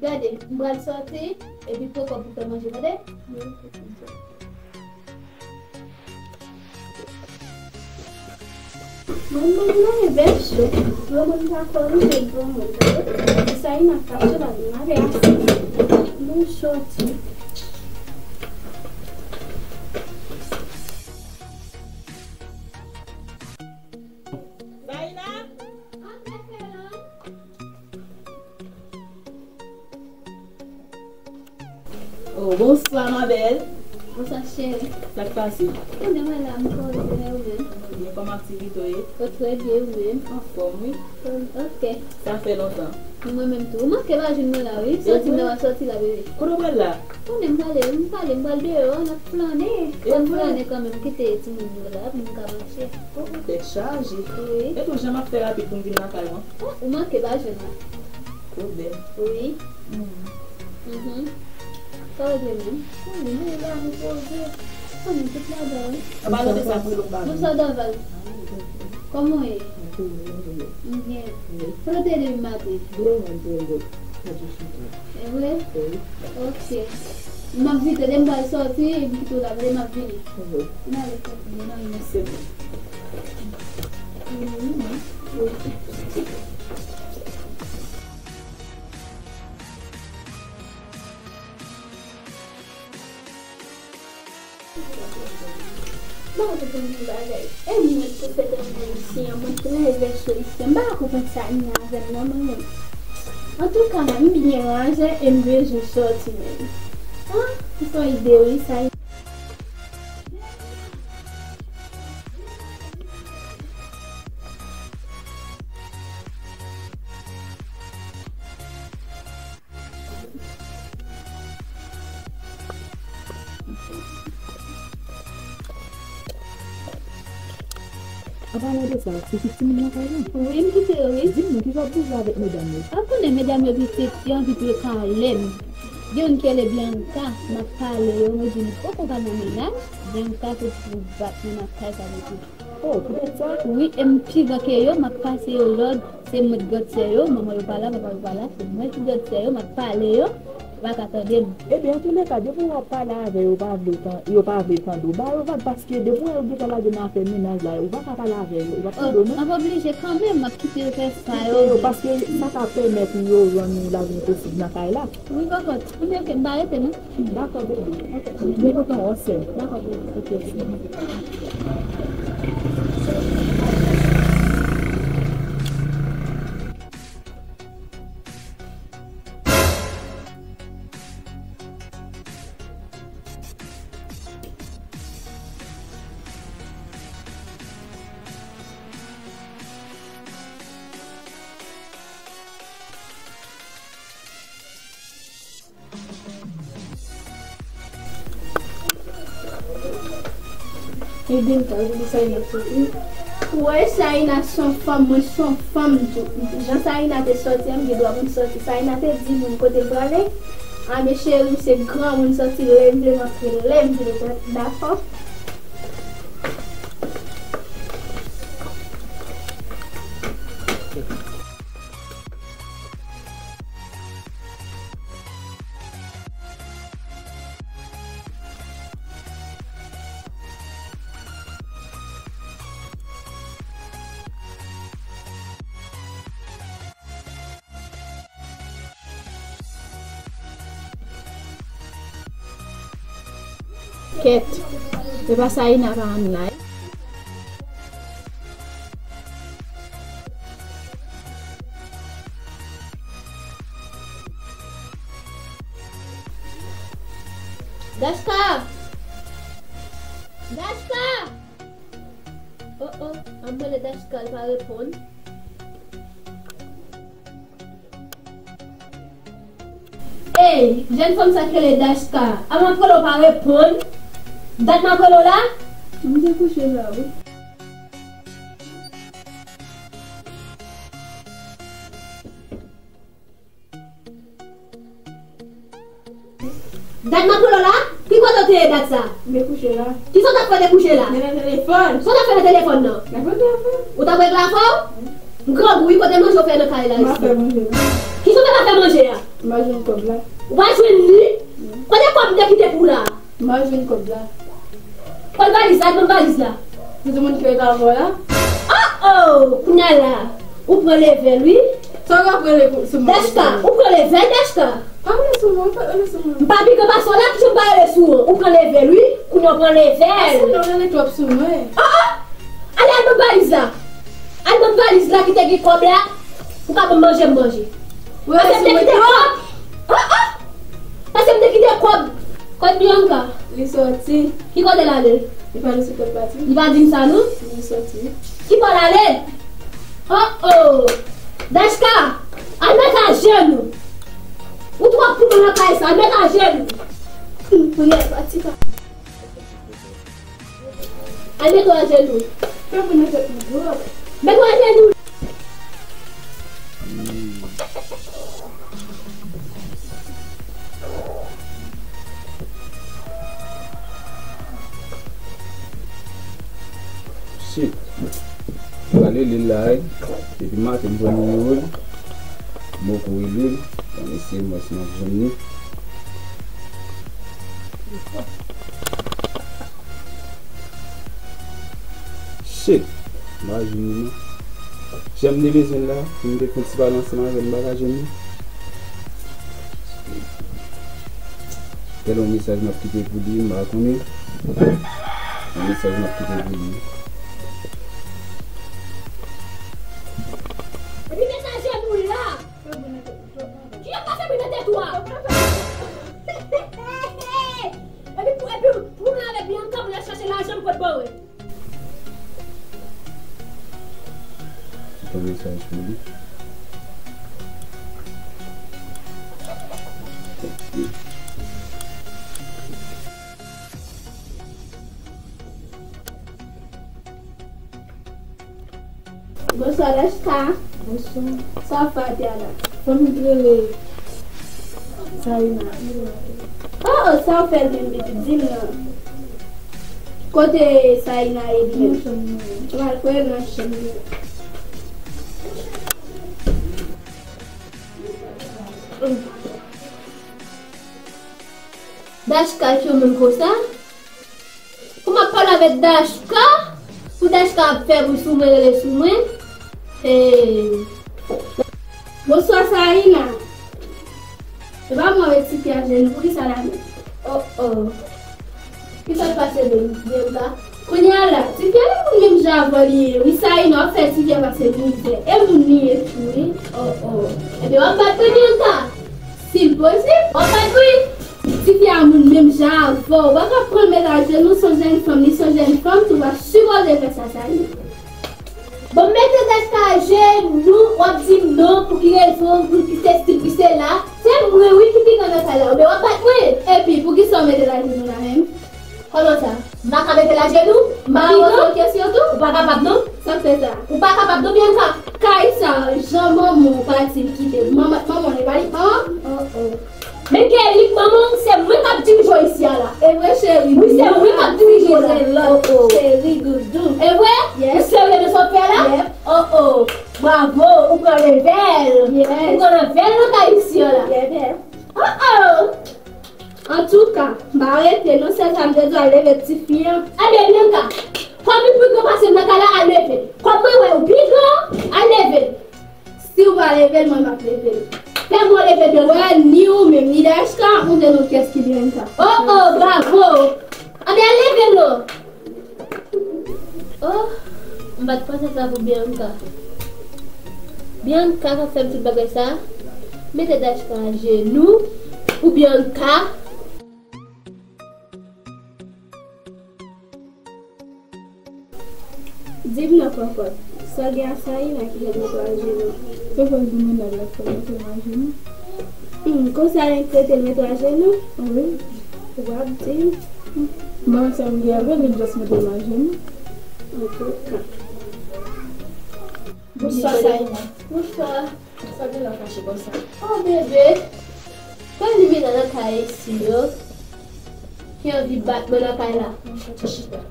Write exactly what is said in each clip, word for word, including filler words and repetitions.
Gade, m pral sòti, epi poko pou fè manje, tande? Mwen, mwen, mwen, vè cho. Granmoun pa kòrije granmoun, tande? Sa, Ina, pa cho la, m ave ase. Mwen sòti. Zaina? Oh, bonswa, ma belle. Bonswa, cheri. Sa k pase? Konnen mwen la, m poze, e ou menm? Byen, kòman aktivite w ye? Oh, trè byen, ou menm? Anfòm, wi. Anfòm, ok. Sa fè lontan. Mwen menm tou. Ou manke pa jwenn mwen la, wi. Sòti m nan, w ap sòti la, bebe. Kote w pral la? Konnen m prale, m prale, m pral deyò, n ap flane. Fò m flane kanmenm, kite timoun yo la, pou m ka mache. Oh, tèt chaje. Wi. E tou, jan m ap fè rapid pou m vin lakay mwen? Oh, ou manke pa jwenn mwen. Pwoblèm. Wi. Mhm. Sa regle menm? Wi, nou la, nou poze. Konnen tout ladan, wi. An palan de sa, m rele w ba nou. Bonswa, Daval. Kòman w ye? M byen. Kote w te ye depi maten? Dwòl mwen te ye. E vre? Wi. Ok. M ap vite, lè m pral sòti, epi kite w la, lè m ap vini. Wi. M ale, ok. Mwen nan remèsye w. Bon, tout bon bagay. E mwen pou fèt an Ayiti an, mwen trè vèso isi an. M pa ka konprann sa Ina avè m nan, mwen menm. Antouka, m byen raje e m bezwen sòti menm. An, se yon ide wi, sa. An palan de sa, se ki timoun nan kay la? Wi, m kite yo, wi. Di m non, ki jan w ap bouje avèk medam yo? A konnen medam yo pitit, yo anvi pye kalè m. Gen youn ki rele Bianca, m ap pale yo, mwen di li poko ka nan mennaj. Bianca se ti pou bat mwen nan kay sa, mesye. Oh, poutèt sa? Wi, e m pi gran ke yo, m ap pase yo lòd, se mwen ki grandsè yo, manman yo pa la, papa yo pa la, se mwen ki grandsè yo, m ap pale yo, yo pa ka tande m. Ebyen, antouleka, depi w ap pale avè yo, yo pa vle tan-, yo pa vle tande w, ba yo vag, paske depi w wè yo gentan lage nan afè mennaj la, ou pa ka pale avè yo, yo p ap tande w non. M ap oblije kanmenm, m ap kite yo fè sa yo vle. Kite yo, paske sa ka pèmèt yo rann yon lavi enposib nan kay la. Wi, papa, m byen ke m pa rete non. Dakò, bebe. Ok. Byen kontan wè w, sè m. Dakò, bebe. Ok, sè m. Eden ta di Saina soti. Ou wè Saina se yon fanm, mwen se yon fanm tou. Jan Saina te sòti an, m gen dwa pou m sòti. Saina te di moun kote l prale. A men cheri, se granmoun sòti, lè m vle m antre, lè m vle, dakò? Kèt. Se pa Saina pa annay. Dashka! Dashka! Oh, oh, m ap mande Dashka, li pa reponn. Ey, jèn fanm sa k rele Dashka, a m ap rele w pa reponn. Dat m ap rele w la? M te kouche la, wi. Dat m ap rele w la? Ki kote w te ye dat sa? M te kouche la. Kisa w t ap fè w te kouche la? Mwen nan telefòn. Sa w t ap fè nan telefòn nan? Nan telefòn. Ou t ap regle afè w? M grangou wi, kote manje w fè nan kay la isi? M ap fè manje la. Kisa w te ka fè manje a? M pa jwenn kòb la. Ou pa jwenn li? Kote kòb m te kite pou w la? M pa jwenn kòb la. Pran valiz la, al ban m valiz la. Tout moun ki ret avè w la? Oh, oh! Kounye a la, ou pran leve l, wi. Sa w ap rele pou, sou mwen? Dachka, ou pran leve l, Dachka. Pa rele sou mwen, pa rele sou mwen. M pa pi gran pase w la, kijan m pa rele sou ou? Ou pran leve l, wi. Kounye a w pran leve l. Paske w rele twòp sou mwen. Oh, oh! Ale, al ban m valiz la. Al ban m valiz la ki te gen kòb la. Ou ka ban m manje, m manje. Paske m te kite kòb. Oh, oh! Paske m te kite kòb. Kot Bianca? Li soti. Ki kote l ale? Li pa di se kot pati. Li pa di m sa, non? Li soti. Ki bò l ale? Oh, oh! Dachka, al met ajenou. Ou twòp pou mwen nan kay sa, al met ajenou. Kounye a l pati pa. Al mete w ajenou. Fè pou mete pou dwòl. Mete w ajenou. Shit. Pale li la, wi. Depi maten m pran nimewo l. M poko rele l. Ann eseye m wè si m ap jwenn li. Shit! M pa jwenn li non. Jan m te bezwen l la, pou m te fè yon ti pale ansanm avè l, m pa ka jwenn li. Gen yon mesaj m ap kite pou li, m pa konnen. Yon mesaj m ap kite pou li. Epi mesaj nou la. Ki yo pase pou nan tèt ou a? Epi pou, epi pou mwen avèk Bianca pou n al chache lajan m pot ba w. Yon mesaj pou li. Bonswa, Dachka. Bonswa. Sa w ap fè atè a la? Fò m rele Saïna. Oh, oh, sa w fè l menm, pitit? Di m non. Kote Saïna ye li menm? Nan chanm nan. M al kwè l nan chanm li. Dachka, ki yon moun konsa? Pou m ap pale avèk Dachka, pou Dachka ap fè bri sou mwen, rele sou mwen. Hey. Bonswa, Saïna. Se pa mwen avèk tifi a jenou, poukisa l ale? Oh, oh. Kisa k pase menm, Bianca? Kounye a la, tifi a e moun menm jan avè w li ye. Wi, Saïna, w ap fè tifi a pase mizè. E moun li ye tou, wi. Oh, oh. Ebyen, w ap bat mwen, Bianca? Si l posib, w ap bat mwen. Tifi a moun menm jan avè w. W pa ka pran l met ajenou, se yon jèn fanm, li se yon jèn fanm tou, w pa sipoze fè sa, Saïna. Bon, m mete Dachka ajenou, w ap di m non, pou ki rezon, pou ki sesi, pou ki sela. Se mwen, wi, ki pi gran nan kay la, oubyen w ap bat mwen? Epi, poukisa w mete l ajenou la menm? Kòman sa? M pa ka mete l ajenou? M pa ka poze w kesyon tou? Ou pa kapab non? Sa k fè sa? Ou pa kapab non, Bianca? Kay sa, jan manman w pati l kite m. Manman, manman w li pa li manman? Oh, oh. Men Kelik, manman w, se mwen k ap dirije w isi a la. E vre, cheri? Wi, se mwen k ap dirije w la. Oh, oh. Cheri doudou. E vre? Yes. Ou serye de sa w ap fè la? Yep. Oh, oh. Bravo, ou pran leve l. Yes. Ou pran leve l nan kay isi a la. Yeah, yeah. Oh, oh. Antouka, m pa rete non, sèl sa m te di w al leve tifi an. Ebyen, Bianca, kòm li pi gran pase m nan kay la, al leve l. Kòm mwen wè ou pi gran, al leve l. Si w pa leve l, mwen m ap leve l. Fè mwen leve l, Bianca. Wè, ni ou menm, ni Dachka, ou te nan kès ki Bianca. Oh, oh, bravo! Ebyen, al leve l non. Oh, m pa t panse sa pou Bianca. Bianca k ap fè m tout bagay sa. Mete Dachka ajenou pou Bianca. Di m nan, Kòkòt, sa w gen ak Saïna ki fè l mete w ajenou? Se vre l gen mennaj la k fè l mete m ajenou. Hmm, konsa nèg trete l mete w ajenou? Wi. Ou p ap di m. Mwen menm sa m gen avè l, li just mete m ajenou. Antouka. Bonswa, Saïna. Bonswa. Sa gen lè w fache konsa? Oh, bebe. Pa ni mennaj nan kay isi yo ki anvi bat mwen nan kay la. Chita.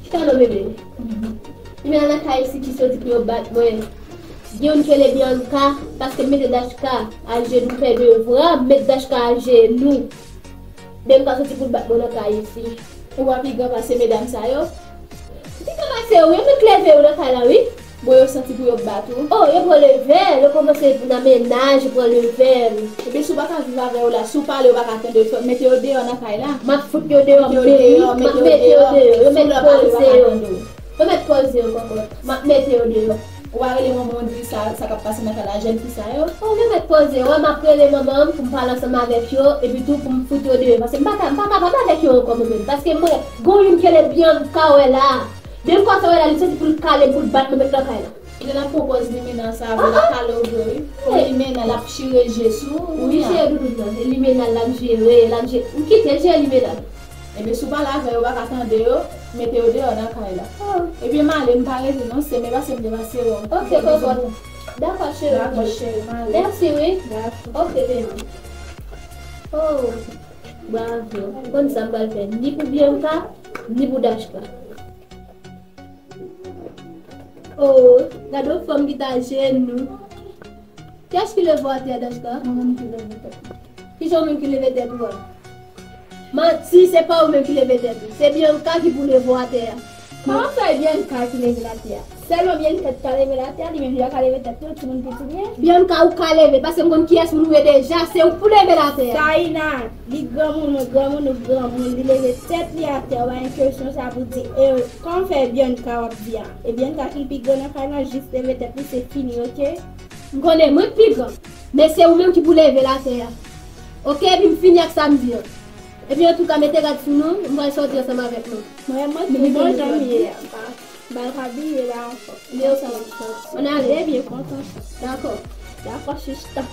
Chita non, bebe. Ni mennaj nan kay isi ki soti pou yo bat mwen. Gen youn ki rele Bianca, paske m mete Dachka ajenou fè devwa, m met Dachka ajenou. Bianca soti pou l bat mwen nan kay isi. Ou pa pi gran pase medam sa yo? Pi gran pase yo, wi, yo met leve yo nan kay la, wi. Bon, yo santi pou yo bat ou. Oh, yo pran leve l, yo kòmanse nan mennaj, yo pran leve l. Ebyen, si w pa ka viv avè yo la, si w pale, yo pa ka tande, fò mete yo deyò nan kay la. M ap fout yo deyò, m ap mete yo deyò, yo met poze yo. Yo mèt poze yo kòkòt. M ap mete yo deyò. Ou pa rele manman w di sa, sa k ap pase nan kay la, jèn fi sa yo? Oh, yo mèt poze yo. Wè, m ap rele manman m pou m pale ansanm avèk yo, epi tou pou m fout yo deyò. Paske m pa ka, m pa kapab avèk yo ankò mwen menm. Paske mwen, gon youn ki rele Bianca wè la. Bianca sa wè la, li santi pou l kale m, pou l bat mwen, met nan kay la. Li la pran pòz limena sa, vre, l ap kale w vre, wi. Limena, l ap chire je sou ou. Wi, chire doudoun nan. E limena l ap jere, l ap jere. M kite l jere limena. Ebyen, si w pale avè yo, w pa ka tande yo, mete yo deyò nan kay la. Oh. Ebyen, m ale, m pa rete non, se men pase m te pase wè w. Ok, kòkòt. Dakò, cheri. Dakò, cheri, m ale. Mèsi, wi. Dakò. Ok, baby. Oh, bravo. Konn sa m pral fè, ni pou Bianca, ni pou Dachka. Oh, gade yon fanm ki ta jenou. Kiyès ki leve w atè a, Dachka? Mwen menm ki leve tèt mwen. Kijan w menm ki leve tèt ou a? Manti, se pa ou menm ki leve tèt ou. Se Bianca ki pou leve w atè a. Kòman fè Bianca ki leve l atè a? Sèlman Bianca ki ka leve l atè a, li menm li pa ka leve tèt li, yon timoun piti li ye. Bianca, ou ka leve, paske m konn kiyès moun ou ye deja, se ou k pou leve l atè a. Saïna, li granmoun, mwen granmoun, ou granmoun, li leve tèt li atè a, ou pa gen kesyon sa pou di, e, kòman fè Bianca w ap di a? E Bianca ki pi gran nan kay la, jis leve tèt li, se fini, oke? M konnen mwen k pi gran, men se ou menm ki pou leve l atè a. Oke, epi m fini ak sa m di an. Epi antouka, mete gad sou nou, m pral sòti ansanm avèk nou. Mwen, mwen tou bon jan m ye a. M pa ka bliye la ankò. Li ansanm ak sòti. Ann ale. Debyen kontan. Dakò. Dakò, sista.